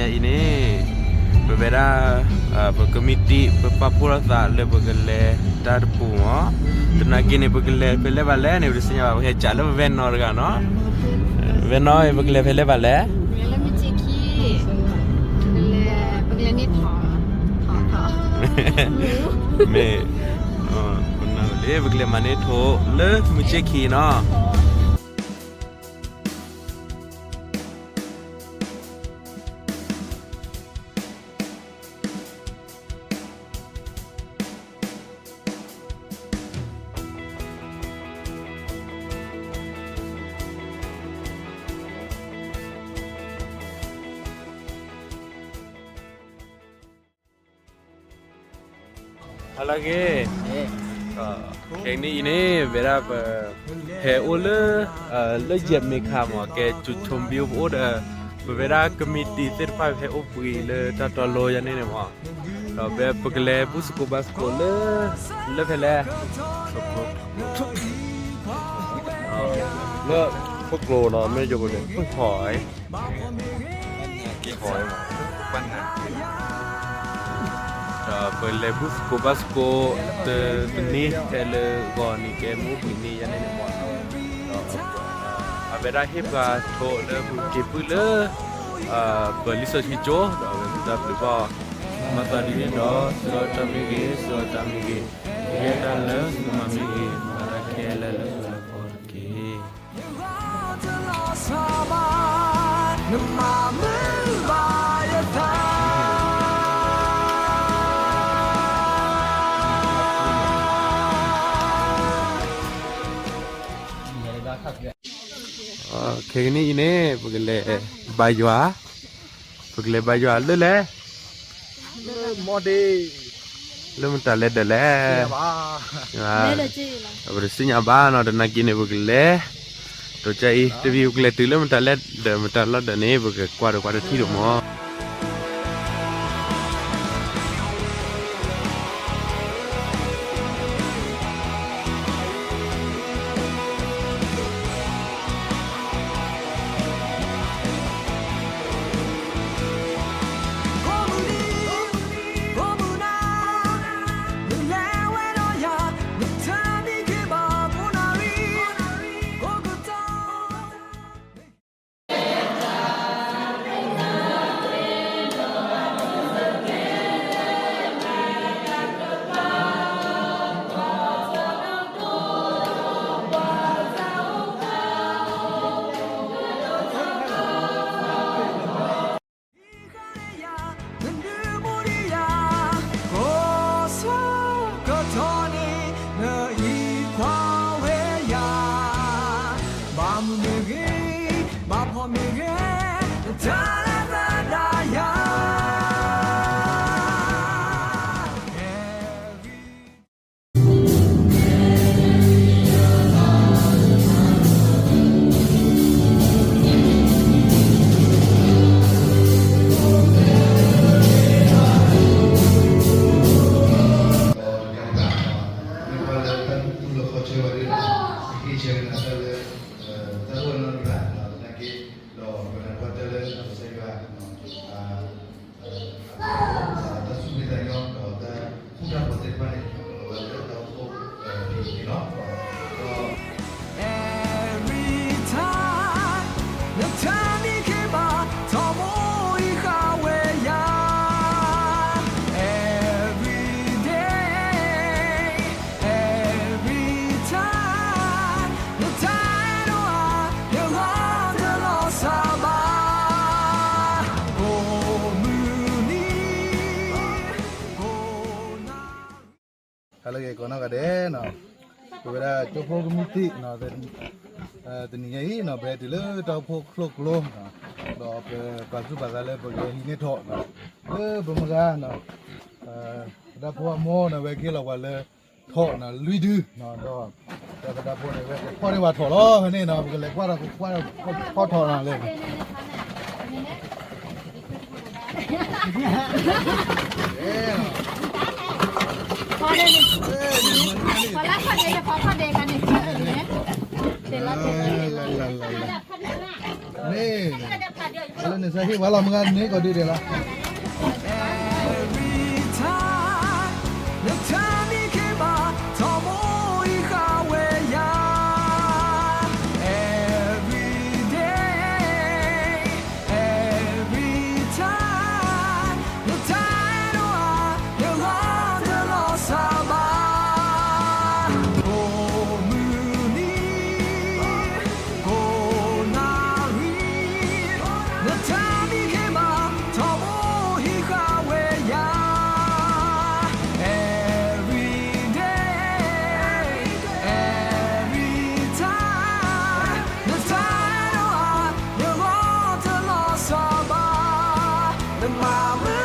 အံၤန့ၣ် ပဝဲဒၣ် ပကမံးတံာ် ပပာ်ဖှိၣ်ထီၣ်သးလၢပကလဲၤတၢ်တပူၤမး, သနာ်က့န့ၣ် ပကလဲၤဖဲလဲၣ်ဘၣ်လဲၣ်န့ၣ် ပတသ့ၣ်ညါဘၣ်, ပဟဲကးလၢပဝဲၢ်နီတဂၤနီၤ, ဝဲၢ်နီ ပကလဲၤဖဲလဲၣ်ဘၣ်လဲၣ်, ပကလဲၤ ပကလဲၤန့ၢ်ထီၣ်, ထီၣ်, မ့ၢ် ပကလဲၤမၤန့ၢ်ထိၣ်လၢမုၢ်ဆ့ၣ်ခံနီၤ. ဟါလၢအဂ့ၤ, ခဲကနံၣ်အံၤန့ၣ် ဝဲဒၣ်ပ ဟဲအိၣ်လၢ လၢယဲၢ်မ့ၢ်ခါမး ကဲ ကၠူၤဆိဘံအိၣ် ပအိၣ်ဒီး ပဝဲဒၣ်ကမံးတံာ်သ့ၣ်တဖၣ် ဟဲအိၣ်ပှဲၤလၢတၢ်တီလိယါန့ၣ်န့ၣ်မး, ဒီးပကလဲၤဘူၣ်သကိးဘါသကိးလၢ လၢဖဲလဲၣ် လၢခိၣ်ကျိနီၤ, မ့ၢ်ယိၤန့ၣ် ခိၣ်ထီၣ် ဒီးပလဲၤဘူၣ်သကိးဘါသကိး တနံၤဖဲလၢဂီၤနံၤကဲမုၢ်ပှဲၤနံၤယါန့ၣ်န့ၣ်မး, ဒီး အဝဲဒၣ်ဟ့ၣ်ပှၤထိၣ်လၢပက့ၤပုၢ်လၢ ပလံာ်စီဆှံကၠိ ဒီးအဝဲမ့ၢ်တၢ်ဘျုးဘၣ်, မၤသးဒ်န့ၣ်ဒီး စၢၤတၢ်မ့ၢ်ဂ့ၤ, စၢၤတၢ်မ့ၢ်ဂ့ၤ, ကယဲၢ်တၢ်လၢနမၤမ့ၢ်ဂ့ၤ, မၤတၢ်ခဲလၢာ်လၢပဂီၢ်တက့ၢ်. ခဲကနံၣ်အံၤန့ၣ် ပကလဲၤဘါယွၤ, ပကလဲၤဘါယွၤလၢလဲၣ်, လၢမတၤလဲၣ်ဒီးလဲၣ်, ပတသ့ၣ်ညါဘၣ်နီၤ, သနာ်က့န့ၣ် ပကလဲၤ တိၤကၢအံၤ တမံၤပကလဲၤတုၤလၢမတၤလဲၣ်ဒီးမတၤလီၤဒီးန့ၣ် ပကကွၢ်ဒီးကွၢ်တထံၣ်ဒိၣ်မး. ဒီးတကးဘၣ် မ့ၢ်ကွၢ်လၢတၢ်သူၣ်လီၤခီၣ်ဆၢဝဲဒၣ် ဟ့ၣ်ဆၢကနၣ်တၢ်လၢ တၢ်အိၣ်ဝဲနီတဂၤ သနာ်က့ ဒီးပနၢ်ပၢၢ်တၢ်လၢကစၢ်ယွၤ တၢ်စူၢ်က့ၤသးညီ ဒီးတၢ်ဃူတၢ်ဖိးသ့ၣ်တဖၣ်န့ၣ် လီၤဝဲလၢတၢ်အိၣ်ဖှိၣ်ဖဲအံၤန့ၣ်လီၤ. ဒီး ဟါလၢအဂ့ၤကိးနီၢ်ဂၤဒဲးနီၤ, ပဝဲဒၣ်ကၠိဖိကမံးတံာ်နီၤ, တနံၤညါအံၤနီၤ ပဟဲတုၤလၢတၢ်အိၣ်ဖှိၣ်ချိၣ်ကျိနီၤ, ဒီးပပာ်သူၣ်ပာ်သးလၢပကဟံးန့ၢ်ထိၣ်နီၤ, လၢပမုၢ်ဂၤနီၤ, ပဒၣ်ဖိအမိၢ်နီၤ ဝဲကဟ့ၣ်လီၤပှၤလၢထိၣ်နီၤ လွံၢ်ဒုနီၤ, ဒီး ပဒၣ်ဖိန့ၣ် ဝဲကဖီၣ်န့ၢ်ပှၤထိၣ်လီၤ ဖဲန့ၣ်နီၤ, ပကလဲၤကွၢ်ဒီး ကွၢ်ဖီၣ်ထိၣ်နီၤလဲၣ်. ပှၤလၢဖီၣ်ဒ့ ဖီၣ်ဖီၣ်ဒ့ခါန့ၣ် လၢလၢလၢလၢ န့ၣ်, လၢန့ၣ်စဟ့ၣ်ပှၤလီၤမုၢ်ဂၤန့ၣ်ကိးဒုဒဲးလီၤ. Every time, နတမံၤက့ၤဘၣ် ထီဘိဟံးဃာ်ဝဲယၤ Every day, every time, နတၢ်အဲၣ်ဒိးဧါ ယဂီၢ်တလီၤစၢ်ဘၣ် ကိးမုၢ်နံၤ ကိးနၣ်ရံၣ် နတမံၤက့ၤဘၣ် ထီဘိဟံးဃာ်ဝဲယၤ Every day, every time, နတၢ်အဲၣ်ဒိးဧါ ယဂီၢ်တလီၤစၢ်ဘၣ် နမၤဝဲ